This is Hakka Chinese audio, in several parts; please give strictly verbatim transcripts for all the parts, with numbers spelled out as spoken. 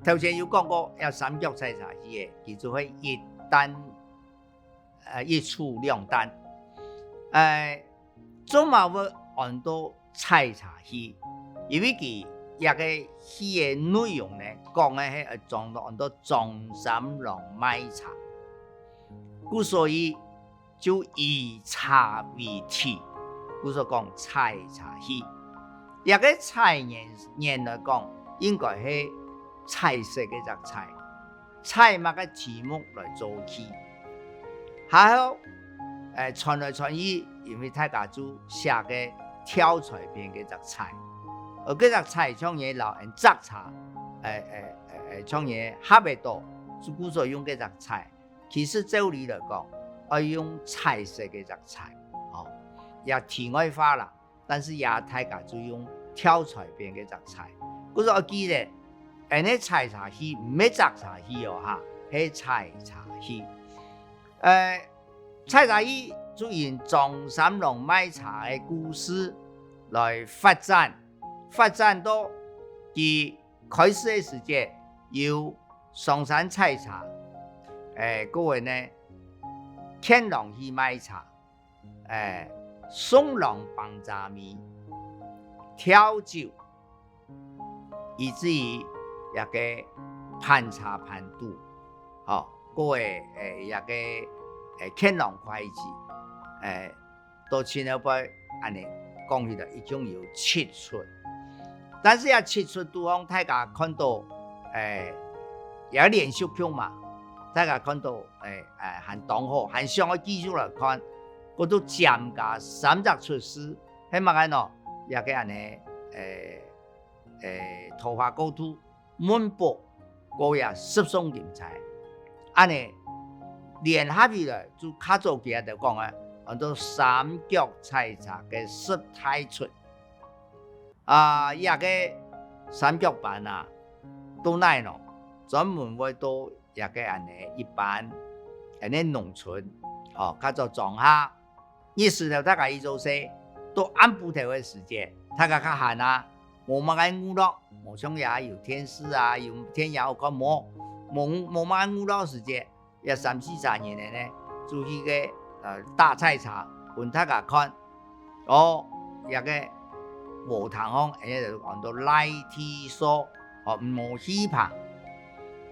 頭先有講過，這三腳採茶戲个，佢就係一旦，呃，一處兩旦。呃，做麼會安到採茶戲？因為佢這个戲个內容呢，講个係，呃，裝，安到張三郎賣茶。故所以 就以茶為題，故所講採茶戲。這个採原，原來講，應該係彩色个隻彩，採麼个題目來做起。還好，呃，傳來傳去，因為大家就寫个挑裁編个隻採，而該隻採像也摎𠊎摘茶，呃，呃，呃，呃，像也合得到，就故所用該隻採。 其實照理來講，愛用彩色个隻彩，吼，也題外話啦，但是也大家就用挑裁編个隻採。故所愛記得，恁呢採茶戲毋係摘茶戲哦哈，係採茶戲。呃，採茶戲就用張三郎賣茶个故事來發展，發展到佢 開始个時節，有上山採茶，欸，過後呢，牽郎去賣茶，欸，送郎挷茶尾，調酒，以至於這个盤茶盤肚，吼，過後，欸，這个，欸，牽郎筷子，欸， 到盡後背恁呢講起來，一共有七齣。但是這七齣都讓大家看到，欸，也連續劇嘛，大家看到，欸，欸，還當好，還想愛繼續來看，故所增加三隻齣仔，係麼个呢？這个恁呢，欸，欸，桃花過渡、 問卜，過後也十送金釵。恁呢聯合起來，就較早佢兜講个，安到三腳採茶个十大齣。啊，這个三腳班啊，到哪呢？專門會到這个恁呢一般，恁呢農村，吼，較早莊下， 日時頭大家去做事，到暗晡頭个時節，大家較閒啊，無麼个娛樂，無像這下有電視啊，有電影好看，無，無，無麼个娛樂時節，這三四儕人仔呢，就去該，呃，打採茶，分大家看。哦，這个禾埕項，𠊎兜安到賴地掃， 哦，無戲棚。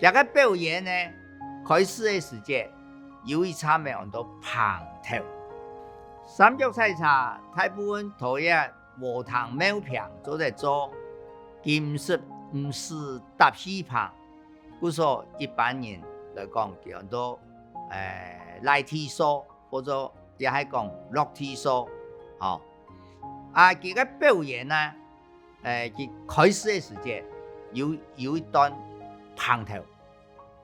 這个表演呢，開始个時節，有一站仔安到棚頭。三腳採茶，大部分都係禾埕廟坪做得做，金石毋使搭戲棚，故所一般人來講，佢安到，欸，賴地掃，或者也係講落地掃，吼。啊，佢个表演呢， 欸，佢開始个時節，有，有一段棚頭。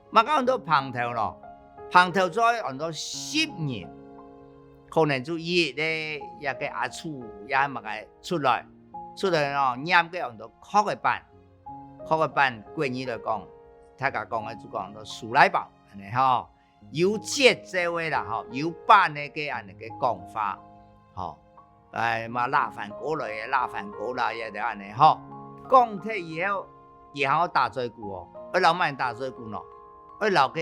麼个安到棚頭咯？棚頭就安到十人，可能就一个，這个阿叔也麼个出來，出來咯，拈个安到角仔粄，角仔粄國語來講，大家講个就講安到數來寶，恁呢吼。 有節奏个啦，吼，有板个，个恁呢个講話，吼，欸，麼个拉飯過來，拉飯過來，也就恁呢，吼。講忒以後，佢還愛打嘴鼓哦，愛摎麼人打嘴鼓呢？愛摎个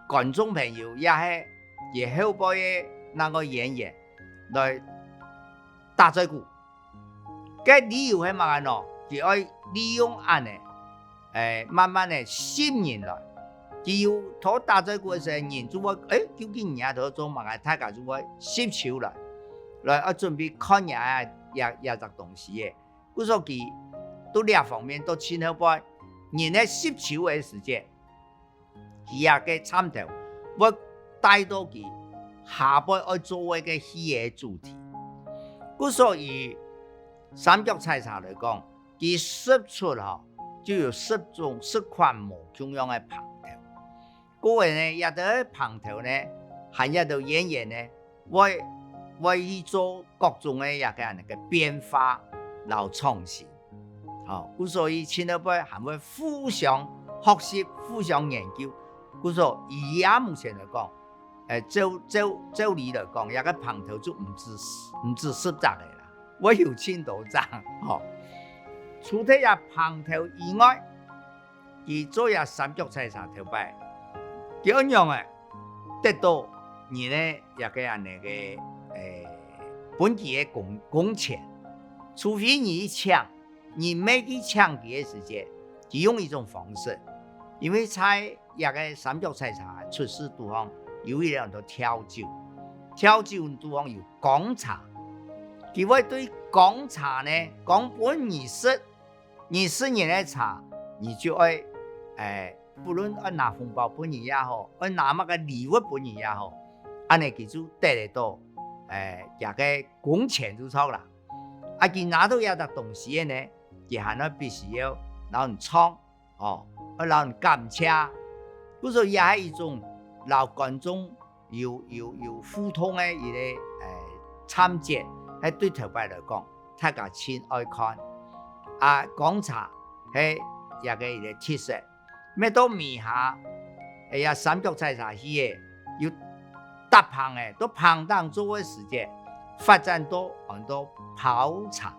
觀眾朋友，也係佢後背个那個演員來打嘴鼓。 个理由係麼个呢？佢愛利用恁呢，欸，慢慢仔吸引來。佢有頭打嘴鼓个時節，人就會，欸，究竟人家頭做麼个，大家就會吸收來，來愛準備看人家這，這隻東西个。故所佢到這方面到盡後背，人个吸收个時節， 佢个參透會帶到佢下背愛做个戲个主題。故所以三腳採茶來講，佢十齣吼，就有十種、十款無共樣个棚頭。過後呢，這兜个棚頭呢，還有這兜演員呢， 會，會去做各種个這个恁呢个變化摎創新。吼，故所以盡後背還會互相學習、互相研究。故所以這目前來講，欸，照，照，照理來講，這个棚頭就毋止，毋止十隻个啦，會有盡多隻，吼。除忒這棚頭以外，佢做這三腳採茶頭擺，佢仰仔得到人个這个恁仔个，欸，分佢个工工錢，除非你去請，你無去請佢个時節，佢用一種方式，因為在這个三腳採茶出世肚項有一个安到糶酒，糶酒肚項有光茶，佢會對光茶呢講分你食，你食人个茶，你就愛，欸，不論愛拿紅包分人也好，愛拿麼个禮物分人也好，恁仔佢就得得到，欸，這个工錢就著啦。啊，佢拿到這兜東西个呢，佢還愛必須要摎人唱，哦，愛摎人感謝。故所也係一種摎觀眾有有有互動个一个，欸，環節，係對頭擺來講，大家盡愛看。啊，光茶係這个一个特色。 乜到尾下，哎呀，三腳採茶戲仔，又搭棚仔，到棚頂做个時節，發展到安到泡茶。